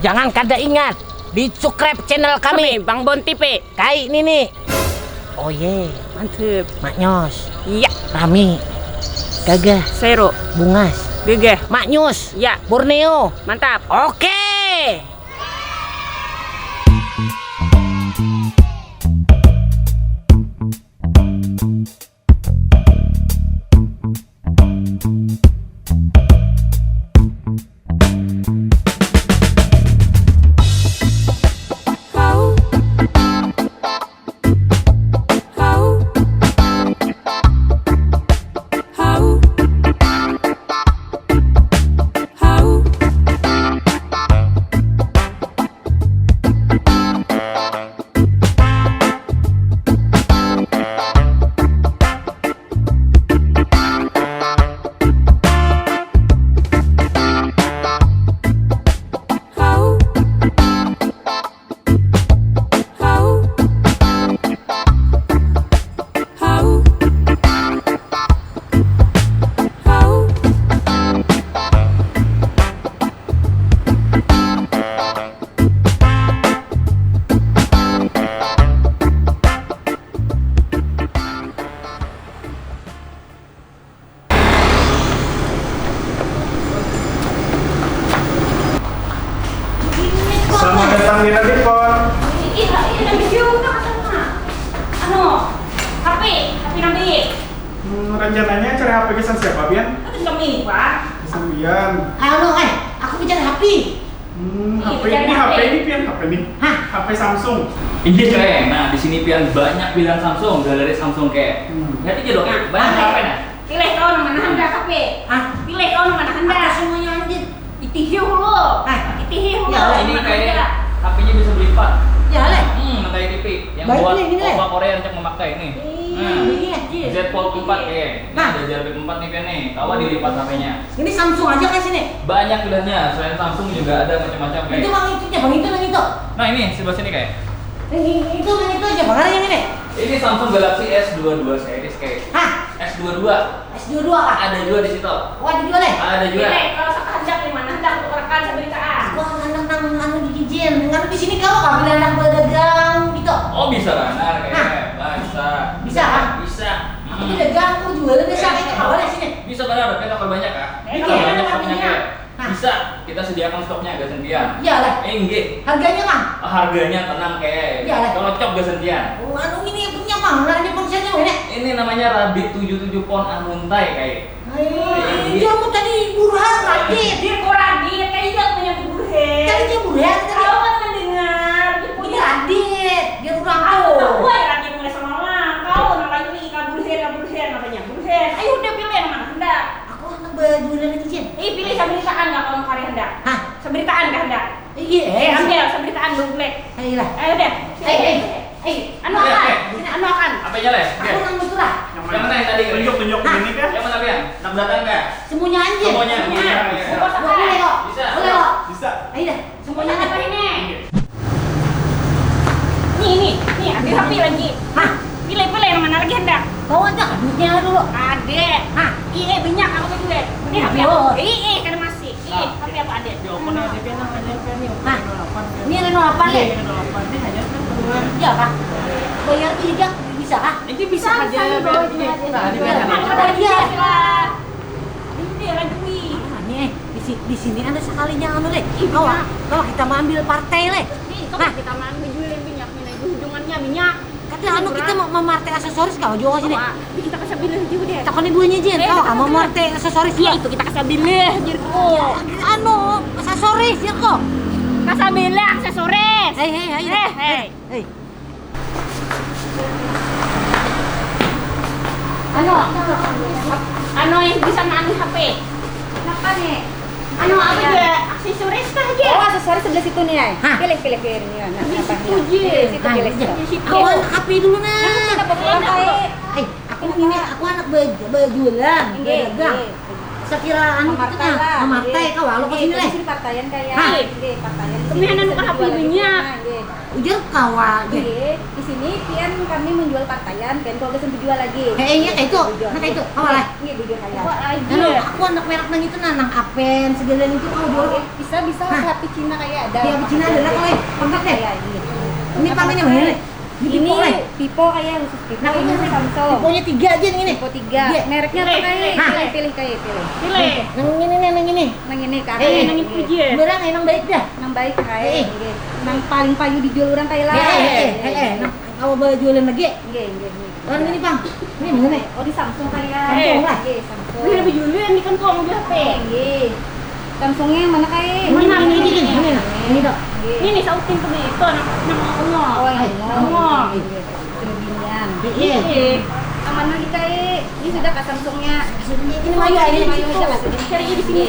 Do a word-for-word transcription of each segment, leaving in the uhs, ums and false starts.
Jangan kada ingat di subscribe channel kami, Bang Bon T V. Kai nini. Oh ye, mantep. Maknyos. Iya. Rami. Gagah. Sero. Bungas. Gagah. Maknyus. Ya. Borneo. Mantap. Oke. Selamat datang di Nabi Pon. Ih, ih, Nabi Pon, apa sama? Anu, H P, H P Nabi. Hmm, rencananya cari H P gasan siapa, Pian? Gasan kami, Pak. Gasan Pian. Anu, eh, aku mau cari H P. Hmm, Ih, H P cari ini, H P. H P ini, Pian, H P ini. Hah? H P Samsung. Inggih, Kak. Nah, di sini, Pian, banyak pilihan Samsung, galeri Samsung, Kak. Hmm. Lihat aja loh, Kak. Nah, banyak Kak. Apa, nah? Pilih kau nang mana handak, Kak. Hah? Pilih kau nang mana handak. Apa semuanya, anjir? Itihi hulu. Hah? Itihi hulu. Ya, ini mana kayak handak. H P-nya bisa berlipat. Ya, leh. Hmm, mata T V. Yang baik buat nih, ini, leh. Opa Korea yang memakai ini. Ih, nah, iya, iya. Z Fold empat, Iya. Kak. Nah. Ada J R B empat nih, Pian, nih. Kawa dilipat H P-nya. Ini Samsung aja kan sini? Banyak pilihannya. Selain Samsung juga ada macam-macam, Kak. Itu bang itu, ya, bang itu, bang itu. Nah, ini sebelah sini, Kak. Ini, itu, bang itu aja, bang, ada yang ini? Ini Samsung Galaxy S dua dua series, Kak. Hah? S dua dua. S dua dua kah? Ada juga di situ. Oh, ada juga, leh? Ada juga. Pilih, kalau handak di mana, handak tukarkan sabarataan. Aku handak nang anu di kijin. Anu di sini kawa kah, bila handak badagang gitu? Oh, bisa banar, Kak. Hah? Bisa. Bisa, kah? Bisa. Aku Hmm. badagang, aku jualan biasa, Eh, itu kawa di sini. Bisa banar, Kak, tukar banyak, Kak. Eh, Bisa iya, banyak iya, stoknya, iya. Kak. Hah. Bisa, kita sediakan stoknya gasan Pian. Iya lah. Eh, inggih. Harganya, Kang? Harganya tenang, Kak. Iya lah. Cocok gasan Pian. Oh, anu ini punya, Kang. Nah, ini ponselnya ini. Ini namanya Radit tujuh tujuh Phone Amuntai, Kak. Eh, Iya. dia mau tadi Burhan Radit. Dia kok Radit, kayak juga punya Burhan. Tadi dia Burhan, tadi. Kau kan mendengar, dia Ini punya Radit, dia orang Aku tuh. tahu ya Radit mulai semalam. Kau nang lagi nih, Kak Burhan, Kak Burhan, apanya? Burhan. Ayo udah pilih yang mana hendak. Aku handak bajualan lagi, Cin. Ih, pilih sabarataan nggak kalau mau karya hendak? Hah? Sabarataan nggak hendak? Iya, Eh, eh, ambil sabarataan dulu, Blek. Ayolah. Ayo deh. Eh, eh, eh, anu Eh, akan? eh. Sini, anu akan? Apanya, leh? Aku Oke. nang mutu lah. Yang mana yang tadi? Tunjuk, tunjuk. Hah? Ini kah? Yang mana, Pian? Nak datang kah? Semuanya aja. Semuanya. Semuanya. Iya. Boleh kok. Bisa. Boleh kok. Bisa. Ayo dah, semuanya Apa aja. ini? Nih, nih, nih, ambil H P lagi. Hah? Pilih, pilih yang mana lagi hendak? Kau ada duitnya dulu. Ada. Hah? Iya, banyak aku tuh duit. Ini H P Aduh. aku. Iya, iya, kada masih. Iya, H P apa ada? Di open aja kan, hanya kan nih. Hah? Ini Reno delapan kan? Iya, Reno delapan. Ini hanya kan kebetulan. Iya, Kak. Bayar tiga bisa, Kak? Ini bisa Bisa, aja, bisa, Beb. Ini, aja. Nah, ini Ada biar aja. Ada aja. Ini dia lagi, wih. Ah, nih, di si-, di sini ada sekalinya anu deh. Ih, Kawa, iya. Kawa kita mau ambil partai leh. Nih, itu Nah. kita mau ambil juga minyak, minyak hubungannya minyak. Kata anu kita mau memartai aksesoris kau juga sini. Wah, ini kita kasih bilang juga deh. Takon ibunya Jin, Eh, kau kita kamu kasih bilang. martai aksesoris Iya, kok. itu kita kasih bilang, Jin, kok. Anu, aksesoris ya kok. Kasih bilang aksesoris. Hei, hei, hei. Eh, hei. Hei. Anu, anu yang bisa maani H P. Kenapa nih? Anu apa Iya. juga? Aksesoris kah aja? Oh, aksesoris sebelah situ nih, ay. Hah? Pilih, pilih, pilih. Nih, nah, Di apa? situ, Ji. Pilih situ, Nah, pilih iya. situ. Di situ. Aku anak H P dulu, nah. Nah, kita bawa Kenapa, apa? eh? Eh, aku ini, aku anak baju, bajulan, Iya, dagang. iya. Sakira anu kita mamartai lah, mamartai kawa lo ke sini leh. Di sini partaian kaya. Hah? Nggih, partaian di sini. Kami handak nukar H P banyak. Ujar kawa aja. Nggih, di sini pian kami menjual partaian, pian kalau gasan dijual lagi. Heeh, iya, kayak itu. Nah, kayak itu. Kawa lah. Nggih, bujur kaya. Anu, aku anak merek nang itu nah, nang Apen segala itu kawa jual. Bisa, bisa, H P Cina kaya ada. Iya, H P Cina ada lah kalau kontak deh. Iya, iya. Ini pang ini mana? Ini Vivo kaya khusus Vivo. Nah, ini Samsung. Vivonya tiga aja nih ini. Vivo tiga. Mereknya apa kaya? Pilih, pilih kaya, pilih. Pilih. Nang ini nih, nang ini. Nang ini kak. Eh, nang ini puji ya. Barang emang baik dah. Nang baik kaya. Nang paling payu dijual orang kaya lah. Eh, eh, eh, eh. Nang kawa bajualan lagi. Nggih, nggih, nggih. Kan ini pang. Ini mana nih? Oh, di Samsung kaya. Samsung lah. Nggih, Samsung. Ini lebih dulu yang di kantong udah apa? Nggih. Samsungnya yang mana kaya? Ini, ini, ini, ini, nah. Ini dok. Ini nih sautin tuh nih, itu anak anak Ongo. Oh, yang Ongo. Kelebihan. Iya. Aman lagi kaya. Ini sudah kak Samsungnya. Ini mayu aja. Ini mayu aja kak. Cari di sini.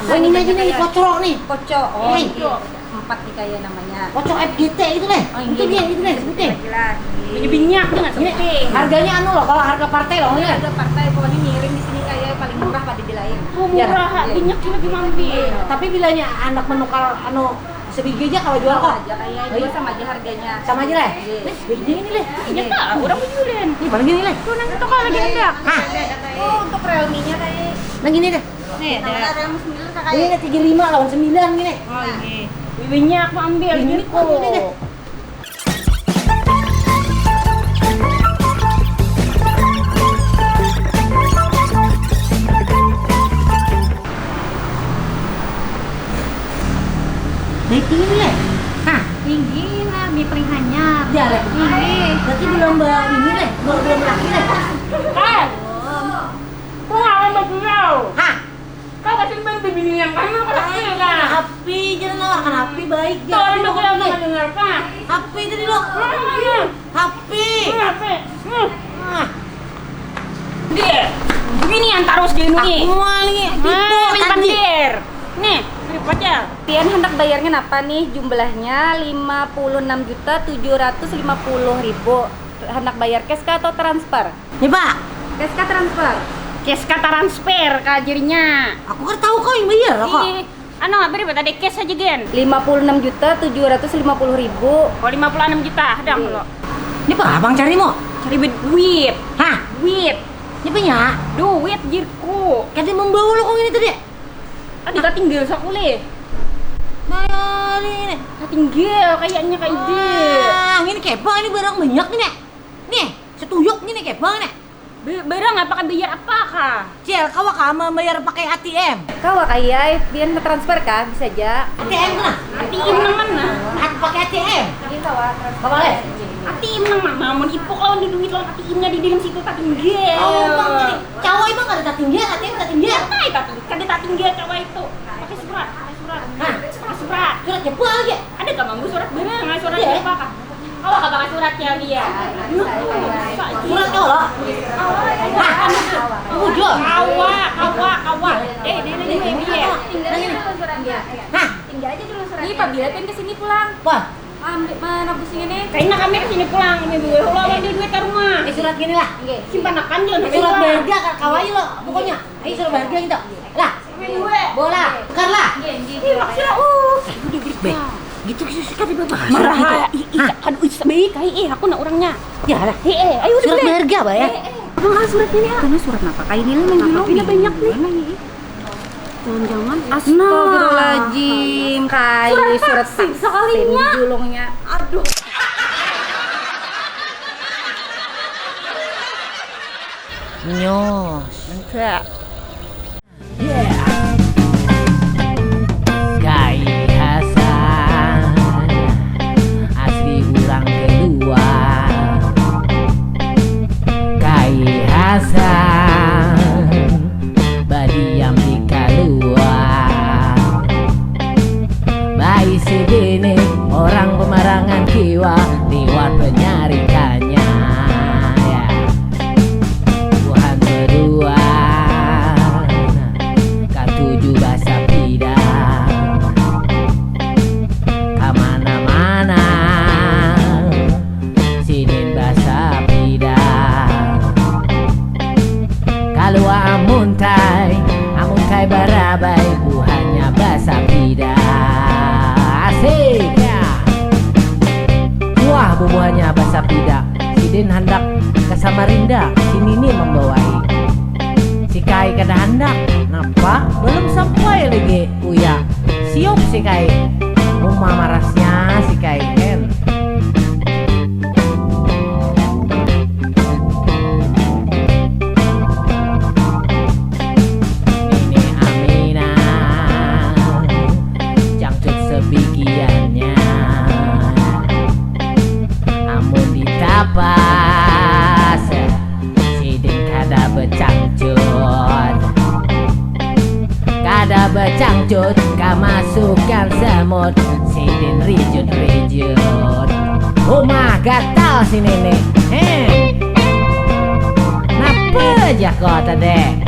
Oh, ini aja nih kocok nih. Kocok. Oh, iya. Empat nih kaya namanya. Kocok F G T itu leh. Oh, itu dia, itu leh, sebutin. Jelas. Ini minyak tuh nggak sebutin. Harganya anu loh, kalau harga partai loh, ini. Harga partai pokoknya ngiring di sini kaya paling murah pada di lain. Oh, murah, minyak juga lebih mampir. Tapi bilanya anak menukar anu sebiji aja kalau jual kok. Aja kaya jual sama aja harganya. Sama aja leh. Iya. Nih, begini ini leh. Iya kak, orang bejualan. Ini paling gini leh. Tuh nanti tuh kalau lagi hendak. Hah? Oh, untuk Realme-nya kaya. Nah gini deh. Nih, ada. Ada yang sembilan kakak. Ini ada tiga lima lawan sembilan gini. Oh, ini. Bibinya aku ambil ini gitu. Ini deh. Baik tinggi nih ya? Hah? Tinggi lah, mi paling hanyar. Ya lah. Tinggi. Berarti belum ber ini deh, belum belum laki deh. Eh, kau ngapain bergurau? Hah? Kau kasih main bibinian kan, kau kasih kan? Happy, jangan nawarkan happy, baik. Tuh, orang bagus yang mendengarkan. Happy tadi lo. Happy. Happy. Happy. Ah. Dia. Bibinian tarus dia nungi. Aku mau lagi. Ah, main pandir. Nih, repotnya. Pian hendak bayarnya napa nih? Jumlahnya lima puluh enam juta tujuh ratus lima puluh ribu. Hendak bayar cash kah atau transfer? Nih, Pak. Cash kah transfer? Cash kah transfer kah jadinya? Aku kan tahu kau yang bayar kok. Ih, anu, beri tadi cash aja gen. Lima puluh enam juta tujuh ratus lima puluh ribu. Oh, lima puluh enam juta, ada lo. Ini apa abang cari mau? Cari duit. Hah? Duit. Ini punya? Duit jirku. Kada membawa lo kok ini tadi? Ada tak tinggal sakulih. Bayar ini. Tak tinggal kayaknya kayak ide. Ah, ini kebang ini barang banyak nih. Nih, setuyuk nih kebang nih. Barang apa kan bayar apa kah? Cil, kawa kah membayar pakai A T M? Kawa kaya, biar transfer kah? Bisa aja. A T M lah. A T M nang mana? Pakai A T M. Iya kawa transfer. Kawa leh. A T M nang mana? Mun ipuk lawan duit lawan A T M-nya di dalam situ tak tinggal. Oh, bang, cawai bang ada tak tinggal, A T M tak tinggal. Apa itu? Kada tak tinggal cawai itu. Pakai surat, pakai surat. Hah? Pakai surat. Surat siapa aja? Ada kah mambu surat? Bener nggak surat siapa kah? Kawa kah pakai surat ya dia? Surat kawa lo? Hah? Bujur. Kawa, kawa, kawa. Eh, dia, dia, dia, dia. Hah? Tinggal aja dulu suratnya. Ini pabila pian ke sini pulang? Wah. Ambil menebus ini. Kayaknya kami ke sini pulang, kami dulu. Lo ambil duit ke rumah. Eh, surat gini lah. Nggih. Simpan akan dia. Surat berharga kawai lo. Pokoknya, ayo surat berharga gitu. Lah. Bola, tukar lah. Ih, maksudnya, uh. Udah berita. Gitu sih suka dibahas. Marah. Ih, ih, aduh, ih, baik, ih, ih, aku nak orangnya. Ya lah. Eh, eh, ayo surat berharga, Pak ya. Abang, ah, surat ini, ah. Karena surat apa? Kayak ini lah, main dulu. Ini banyak nih. Mana nih? Jangan-jangan astagfirullahaladzim, kayak surat vaksin sekalinya. Julungnya. Aduh. Nyos. Enggak. Kai Hasan asli urang kedua. Kai Hasan badiam di kaluar. Baisi bini orang pemarangan kiwa liwat penyarikannya. Ya. Tuhan berdua, katuju basapida kamana-mana, sinin basapida. Kalua amuntai, amuntai Bubuhannya basapida. Asik ya. Wah, bubuhannya basapida. Sidin handak ke Samarinda, si Nini membawai. Si Kai kada handak. Napa? Belum sampai lagi. Uya. Siup si Kai. Uma marasnya si Kai, hen. Nini Aminah, cangcut sebigiannya. Amun ditapas, sidin kada becangcut. Kada becangcut, kamasukan semut, sidin rijut-rijut. Uma gatal si Nini. Hen. Napa jar ko tadi?